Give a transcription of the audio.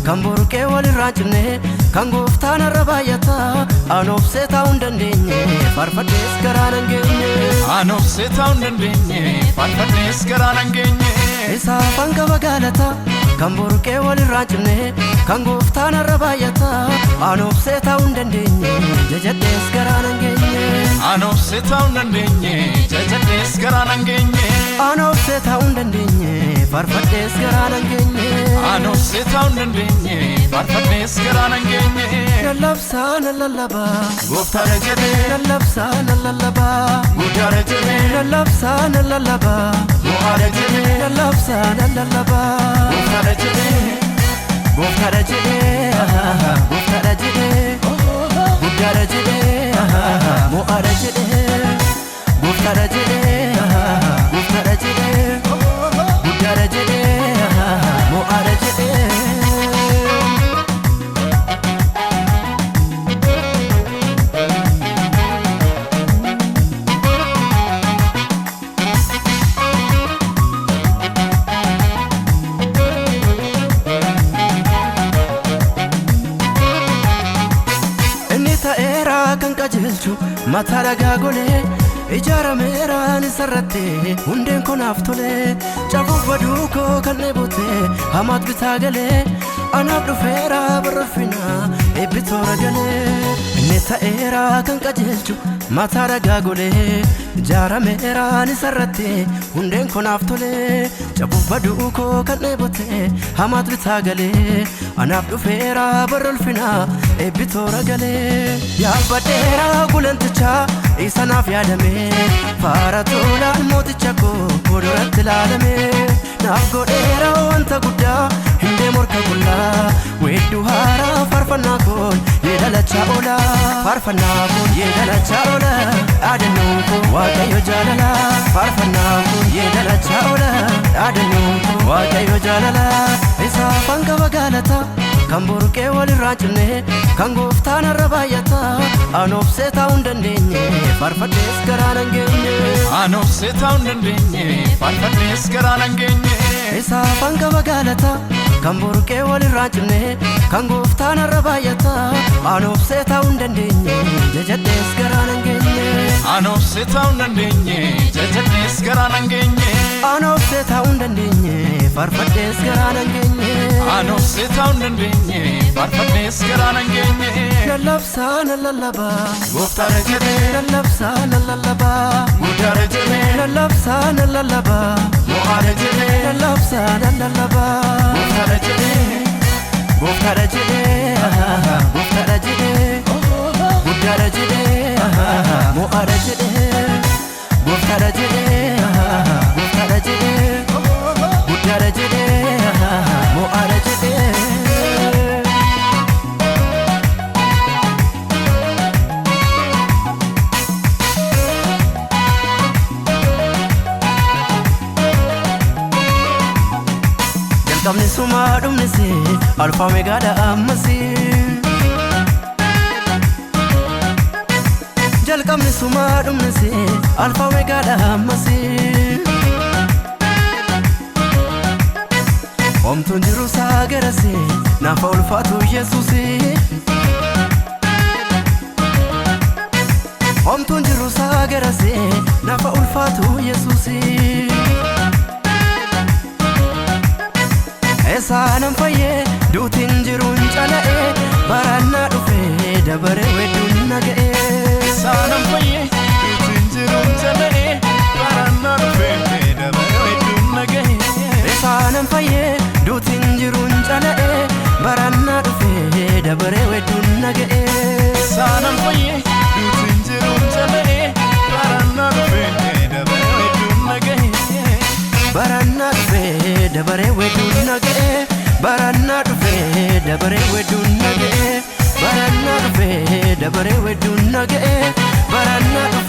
Kan burqee walirraa cinne kan gooftaan irra baay'ata Anoobsee taa'uu hin dandeenye faarfadhees garaa nan geenye. Anoobsee taa'uu hin dandeenye faarfadhees garaa nan geenye. Isaaf hangafa galata kan burqee walirraa cinne kan gooftaan irra baay'ata Anoobsee taa'uu hin dandeenye jajadhees garaa nan geenye. Anoobsee taa'uu hin dandeenye jajadhees garaa nan geenye. Anoobsee taa'uu hin dandeenye faarfadhees garaa nan geenye. Anoobsee taa'uu hin dandeenye faarfadhees garaa nan geenye. Lallabsaa nan lallabaa Gooftaadha jedhee lallabsaa nan lallabaa guddaadha jedhee lallabsaa nan lallabaa mo'aadha jedhee lallabsaa nan lallabaa gooftaadha jedhee gooftaadha jedhee gooftaadha jedhee guddaadha jedhee mo'aadha jedhee gooftaadha jedhee gooftaadha jedhee guddaadha jedhee mo'aadha jedhee. Inni ta'eera kan qajeelchu mataa dhagaa golee ijaarameera isarratti hundeen konaaf tolee cabuuf baduu koo kan dheebote hamaat bitaa galee anaaf dhufeera barrafina eebbi toora galee. Inni ta'eera kan qajeelchu mataa dhagaa golee ijaarameera isarratti hundeen konaaf tolee cabuuf baduu koo kan dheebote hamaat bitaa galee anaaf dhufeera barrafina eebbi toora galee. Yaabbadheera gulantichaa isa naaf yaadame faara tolaan mooticha koo fuulduratti ilaalame naaf godheera wanta guddaa hindee morka qullaa weedduu haaraa faarfannaa koon yeedalachaa oola faarfannaa koon yeedalachaa oola dhaadannoon koo waaqayyo jaalala faarfannaa koon yeedalachaa oola dhaadannoon koo waaqayyo jaalala isaaf hangafa galata kan burqee walirraa cinne kan gooftaan irra baay'ata Anoobsee taa'uu hin dandeenye faarfadhees garaa nan geenye. Anoobsee taa'uu hin dandeenye faarfadhees garaa nan geenye. Isaaf hangafa galata kan burqee walirraa cinne kan gooftaan irra baay'ata Anoobsee taa'uu hin dandeenye jajadhees garaa nan geenye. Anoobsee taa'uu hin dandeenye jajadhees garaa nan geenye. Anoobsee taa'uu hin dandeenye faarfadhees garaa nan geenye. Anoobsee taa'uu hin dandeenye faarfadhees garaa nan geenye. Lallabsaa nan lallabaa Gooftaadha jedhee lallabsaa nan lallabaa guddaadha jedhee lallabsaa nan lallabaa mo'aadha jedhee lallabsaa nan lallabaa gooftaadha jedhee gooftaadha jedhee gooftaadha jedhee guddaadha jedhee mo'aadha jedhee gooftaadha jedhee gooftaadha jedhee guddaadha jedhee mo'aadha jedhee. Jalqabni sumaa dhumnisi alfaa omeegaadha ammasi. Jalqabni sumaa dhumnisi alfaa omeegaadha ammasi. Homtuun jiru isaa garasi naafa ulfaatu Yesuusi. Homtuun jiru isaa garasi naafa ulfaatu Yesuusi. Esaanan fayyee duutiin jiruun cala'ee barannaa dhufee dabaree wedduun na ga'ee. Isaanan fayyee duutiin jiruun cala'ee barannaa dhufee dabaree hedduun na ga'e. Esaanan fayyee duutiin jiruun cala'ee barannaa dhufee dabaree wedduun na ga'ee. Isaanan fayyee duutiin jiruun cala'ee barannaa dhufee dabaree hedduun na ga'e. Barannaa dhufee dabaree wedduun na ga'ee. Barannaa dhufee dabaree wedduun na ga'ee. Barannaa dhufee dabaree wedduun na ga'ee. Barannaa dhufee.